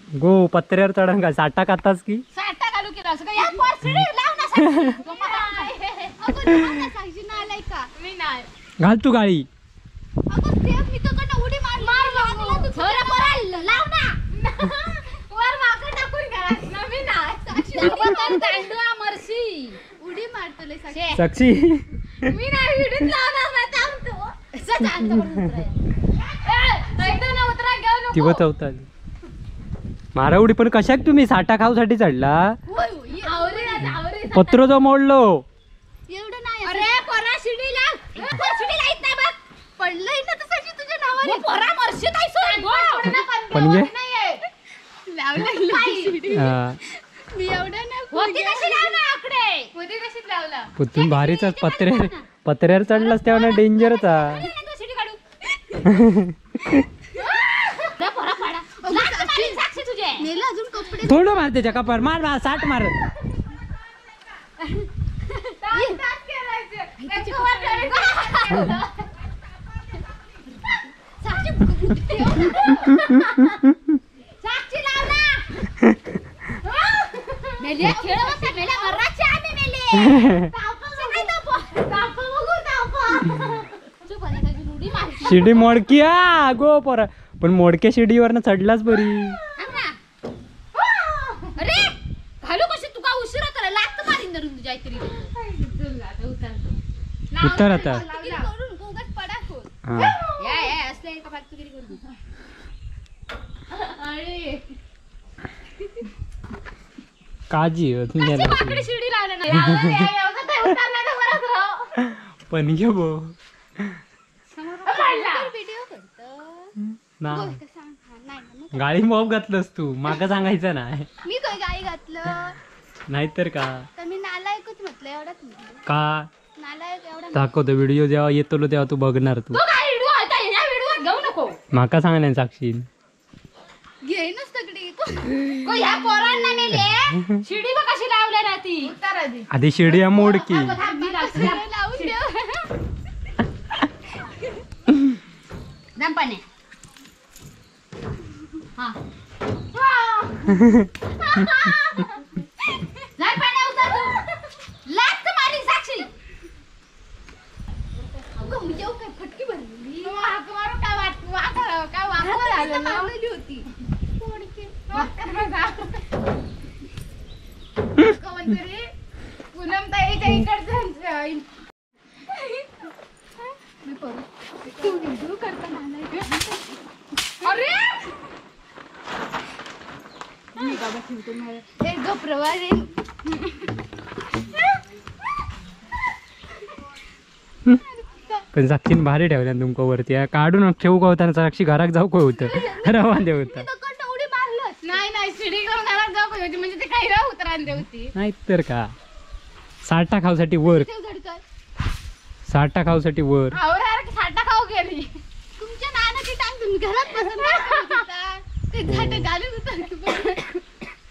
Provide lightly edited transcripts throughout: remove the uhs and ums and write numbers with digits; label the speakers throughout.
Speaker 1: गो पत्र्यावर चढण का साठा खातास की
Speaker 2: साठा घालू की असं काय या पोर लाव ना साक्षी नालाय का मी नाही
Speaker 1: घाल तू गाळी
Speaker 2: अगं ते मी तर कडे उडी मार मार तू थोडा पोरा लाव ना वर माकडं टाकून घरात ना मी नाही साक्षी तांडवा मरशी उडी मारतले साक्षी
Speaker 1: साक्षी
Speaker 2: मी नाही उडीत लावणार ना थांबतो जा आमच्याकडून उतरा ए एकदा ना उतरा घेऊ नको
Speaker 1: ती बतवता मारा उडी पण कशाक तुम्ही साठा खाऊसाठी चढला पत्र जो मोडलो
Speaker 2: एवढं नाही अरे पोरा शिडी लाव शिडी लाईत नाही बघ पडलंय ना तसं तुझ्या नावाने पोरा मरशी नाही सोड
Speaker 1: पण घे
Speaker 2: लावलं शिडी मी एवढं ना होती तशी लाव ना आकडे होती तशीच लावला
Speaker 1: पुतून भारीचाच पत्र्यावर चढलास तेव्हा ना डेंजरच आ
Speaker 2: शिडी काढू जा पोरा पाडा साक्षी तुझे मेला अजून कपडे
Speaker 1: थोडं मार त्याच्या कपार मार मार 60 मार
Speaker 2: साक्षी लाव ना मेले खेळ बसा मेले मराचे आम्ही मेले
Speaker 1: शिडी मोडकी आ गो पोरा पण मोडक्या शिडीवर ना चढलाच बरी
Speaker 2: अरे घालू कशी तुका उशीर होतो लात मारीन धरून तुझ्या तरी
Speaker 1: उतर आता
Speaker 2: या या असले का फालतूगिरी करू अरे
Speaker 1: काजी
Speaker 2: माकडे शिडी लावले ना
Speaker 1: पण घे बो ना गाळी मॉप घातलंस तू माका सांगायचं नाही
Speaker 2: मी काय गाळी घातलं
Speaker 1: नाहीतर का
Speaker 2: तर मी नालायकच म्हटलं एवढंच म्हटलं
Speaker 1: का
Speaker 2: नालायक एवढा
Speaker 1: दाखवतो व्हिडिओ जेव्हा येतो तेव्हा तू बघणार तू
Speaker 2: तू काय व्हिडिओ आता ह्या व्हिडिओत घेऊ नको
Speaker 1: माका सांग नाही साक्षी
Speaker 2: घे ना सगळी को ह्या पोरांना मेले शिडी बघ कशी लावले ना ती
Speaker 1: आधी शिडी मोडकी
Speaker 2: लावून देव दम पाणी हा जाय पाणी उतर तू लात मारी साक्षी अगं मी येऊ काय फटकी भरली
Speaker 3: हाक मारू काय वाट वाक काय वाकवर आलं
Speaker 2: मारलेली होती
Speaker 3: कोणतरी पूनम ताईच्या इकडचं
Speaker 2: मी करू तू व्हिडिओ करता नालायक
Speaker 3: अरे
Speaker 2: मी बाबा ठेवतो मला ए गप्रवा रे
Speaker 1: पण साक्षीन भारी ठेवल्या तुमका वरती काढून ठेवू का होता साक्षी घराक जाऊ का होतं रवा दे होता
Speaker 2: उडी मारलं
Speaker 3: नाही नाही शिडी घेऊन घरात जाऊ का होती म्हणजे ते काही राहू उतरान होती
Speaker 1: नाही तर का साठा खाऊसाठी वर साठा खाऊसाठी वर
Speaker 3: साठा खाऊ गेली
Speaker 2: तुमच्या नानाची टांग तुम्ही घरात बसून ते झाटं घालून होतं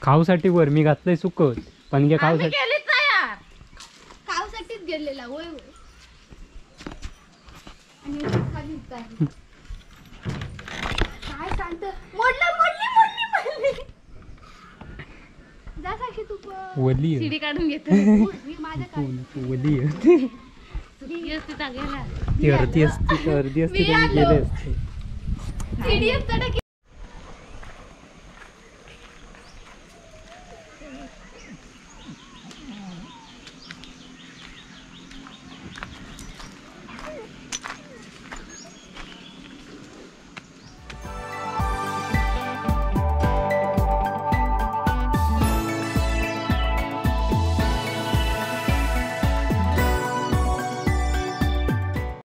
Speaker 1: खाऊसाठी वर मी घातलंय सुकत पण घे खाऊसाठी
Speaker 3: गेलीच नाही यार
Speaker 2: खाऊसाठीच गेलेला होय होय आणि खाली उतारली काय सांगतं मोडलं मोडली मोडली मोडली जा साक्षी तू पण
Speaker 1: वली
Speaker 3: शिडी काढून घेतो
Speaker 2: मी माझ्या काय
Speaker 1: वली
Speaker 3: असते जागेला
Speaker 1: ती अर्धी असती तर अर्धी असती
Speaker 2: मी
Speaker 1: त्यांनी
Speaker 2: आलो.
Speaker 1: गेले असते
Speaker 2: सीडीएफ चढ.